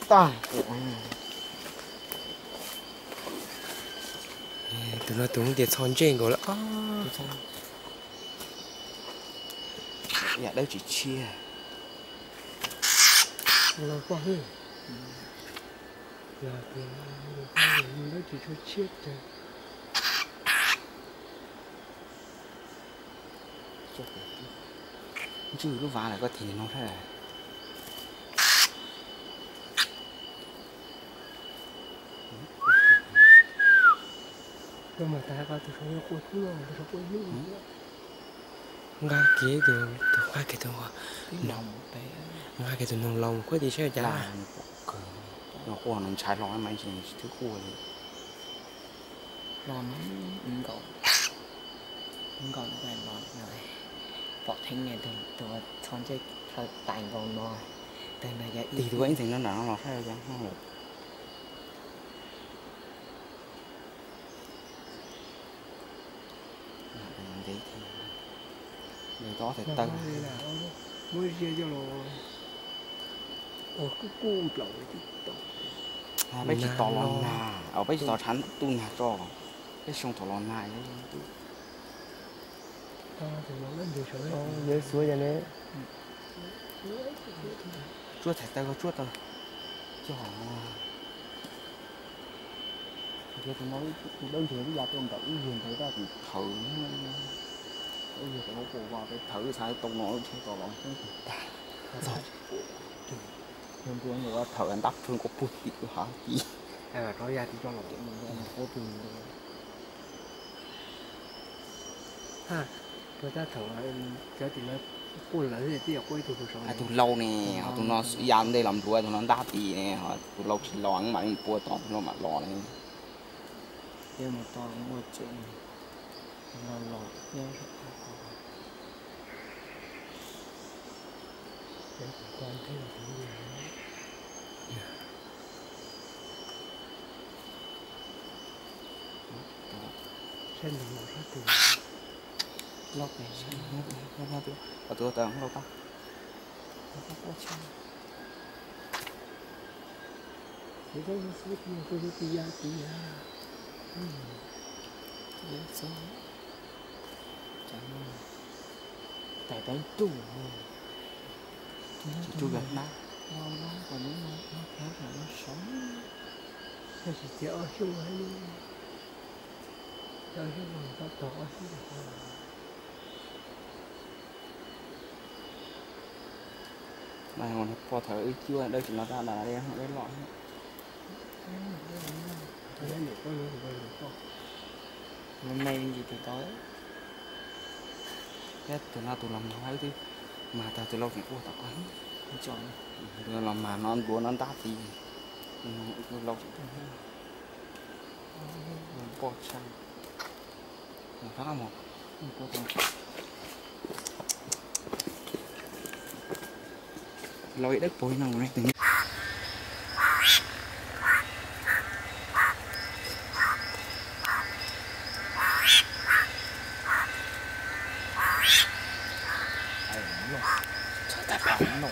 Tag. Tus no tus tias txho ntsej nkaus lawm. Yam dawb tsis tshiab. Dawb tsis tshua tshiab. Ntswj lub vav lawm koj thim no thiab. Nqa kiag tus, tus nqa kiag tus, nqa kiag tus noog laus mus kuaj tim saib cas. Quaj no ntshai hlo mas tsis twb quaj li. Los nkaum, nkaum los, pom theeb tus txho ntsej plaws tais nkaus no, tus no yog ib tig tus ib ntxeev no nram no los saib cas lawm. Ntev thiab, nws tau ob txhais taw. Muab ziab coj los ua kuj kuj nplaum tib tau. Peb tsis tos los nag, peb tsis tos tshav ntuj nag tso, peb xyoo thaum los nag. Yuav xuav yog ne. Tsuab txhais taw, tsuab tau. Coj. Tus no tus dawb ntug ib yam tuaj ntawm ub yug ntawd tab sis thawv, ub yug tau lub pua vaj peb thawv xav tau no tsheb tau los tseeb tag. Npua nws thawv ntab rhwg nkaus puag tim hav tim. Rov yaj tim tso los. Rau tab thaum cov tim no quaj lawv thiaj quaj ib tug tus saud. Tus laus ne, ho tus no ya ntej los npluav tus no ntab tim ne, ho tus laus tsis los mam li pua tod tus laus mam los ne. Thiab mus tau ua tsev no los thiab. Saib nws los sab twg. Loj pem, tus tab lauj tab. Ces tab xwb tias tus yog tus ya tiag. Tais peb ntuj, tsis tug yog hnab, lau lab kom neb no hnab kom neb saib. Yog tsis tias ob xyooj, ob xyooj tau tog ob xyooj. Poj thawv wb cuab dawb tsis no tab dab loj. Me me ntsis tus tod. Thiab tus no tus los mag wb twb mag tag tus laus tseem quaj tom qab. Tus los mag no npluav no ntab tid. Tus laus tseem quaj thiab. Poj tshaj. Los ib dawb paug no ne. Txhob tag pam no.